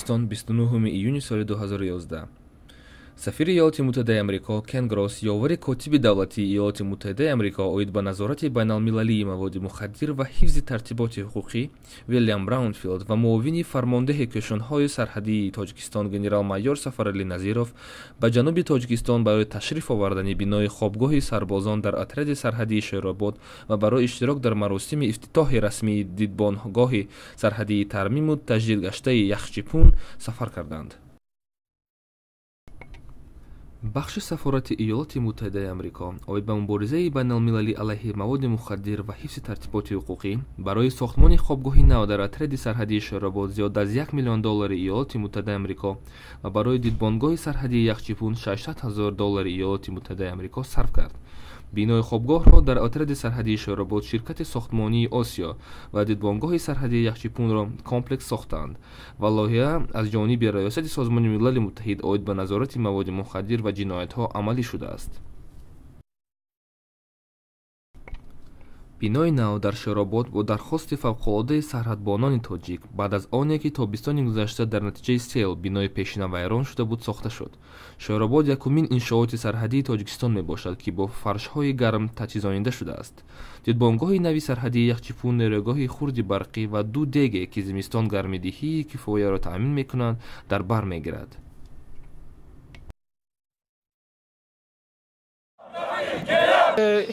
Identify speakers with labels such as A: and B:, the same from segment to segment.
A: Тоҷикистон, 29 июни соли 2011. Сафири Иёлоти Муттаҳидаи Амрико Кен Гросс, ёвари котиби давлатии Иёлоти Муттаҳидаи Амрико оид ба назорати байналмилалии маводи мухаддир ва ҳифзи тартиботи ҳуқуқӣ Вилям Браунфилд ва муовини фармондеҳи кӯшунҳои сарҳадии Тоҷикистон генерал-майор Сафаралӣ Назиров ба ҷануби Тоҷикистон барои ташриф овардани бинои хобгоҳи сарбозон дар отряди сарҳадии Шеробод ва барои иштирок дар маросими ифтитоҳи расмии дидбонгоҳи сарҳадии тармиму таҷдидгаштаи Яхчипун сафар карданд. Бахши сафорати Иёлоти Муттаҳидаи Амрико оид ба муборизаи байналмилалӣ алайҳи маводи мухаддир ва ҳифзи тартиботи ҳуқуқӣ барои сохтмони хобгоҳи нав дар отряди сарҳадии Шеробод зиёда аз 1 миллион доллари Иёлоти Муттаҳидаи Амрико ва барои дидбонгоҳи сарҳадии Яхчипун 600 ҳазор доллари Иёлоти Муттаҳидаи Амрико сарф кард. Бинои хобгоҳро дар отряди сарҳадии Шеробод ширкати сохтмонии Осиё ва дидбонгоҳи сарҳадии Яхчипунро комплекс сохтаанд ва лоиҳа аз ҷониби Раёсати Созмони Милали Муттаҳид оид ба назорати маводи мухаддир ва ҷиноятҳо амалӣ шудааст. Бинои нав дар Шеробод бо дархости фавқулодаи сарҳадбонони тоҷик баъд аз оне ки тобистони гузашта дар натиҷаи сел бинои пешина вайрон шуда буд сохта шуд. Шеробод якумин иншооти сарҳадии Тоҷикистон мебошад, ки бо фаршҳои гарм таҷҳизонида шудааст. Дидбонгоҳи нави сарҳадии Яхчипун нерӯгоҳи хурди барқӣ ва ду деге, ки зимистон гармидиҳии кифояро таъмин мекунанд, дар бар мегирад.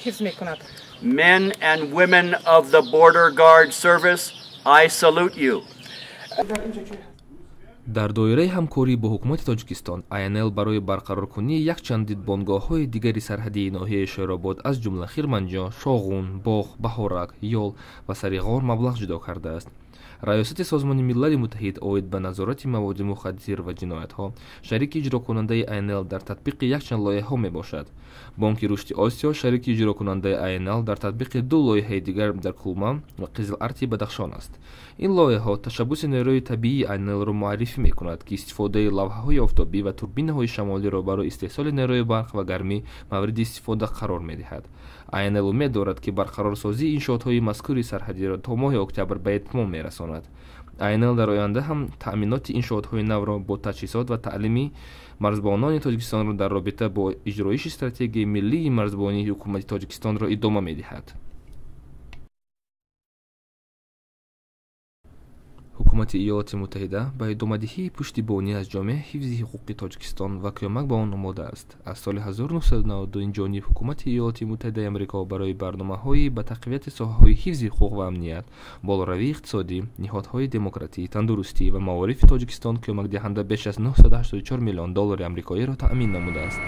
B: Ҳифз мекунад.
C: Men and women of the Border Guard Service, I salute you.
A: Дар доираи ҳамкорӣ бо ҳукумати Тоҷикистон, АНЛ барои барқароркунии якчанд дидбонгоҳҳои дигари сарҳадии ноҳияи Шеробод, аз ҷумла Хирманҷо, Шоғун, Боғ, Баҳорак, Ёл ва Сариғор маблағ ҷудо кардааст. Раёсати Созмони Милали Муттаҳид оид ба назорати маводи мухаддир ва ҷиноятҳо шарики иҷрокунандаи АНЛ дар татбиқи якчанд лоиҳаҳо мебошад. Бонки Рушди Осиё шарики иҷрокунандаи АНЛ дар татбиқи ду лоиҳаи дигар дар Кулма ва Қизил-Арти Бадахшон аст. Ин лоиҳаҳо ташаббуси нерӯи табиии АНЛ-ро муаррифӣ мекунад, ки истифодаи лавҳаҳои офтобӣ ва турбинаҳои шамолиро барои истеҳсоли нерӯи барқ ва гармӣ мавриди истифода қарор медиҳад. АНЛ умед дорад, ки барқарорсозии иншоотҳои мазкури сарҳадиро то моҳи октябр ба итмом мерасонад. АНЛ дар оянда ҳам таъминоти иншоотҳои навро бо таҷҳизот ва таълими марзбонони Тоҷикистонро дар робита бо иҷроиши стратегияи миллии марзбонии ҳукумати Тоҷикистонро идома медиҳад. Ҳукумати Иёлоти Муттаҳида ба идомадиҳии пуштибонӣ аз ҷомеаи ҳифзи ҳуқуқи Тоҷикистон ва кӯмак ба он омода аст. Аз соли 1992 ин ҷониб ҳукумати Иёлоти Муттаҳидаи Амрико барои барномаҳои ба тақвияти соҳаҳои ҳифзи ҳуқуқ ва амният, болоравии иқтисодӣ, ниҳодҳои демократӣ, тандурустӣ ва маорифи Тоҷикистон кӯмакдиҳанда беш аз 984 миллион доллари амрикоиро таъмин намудааст.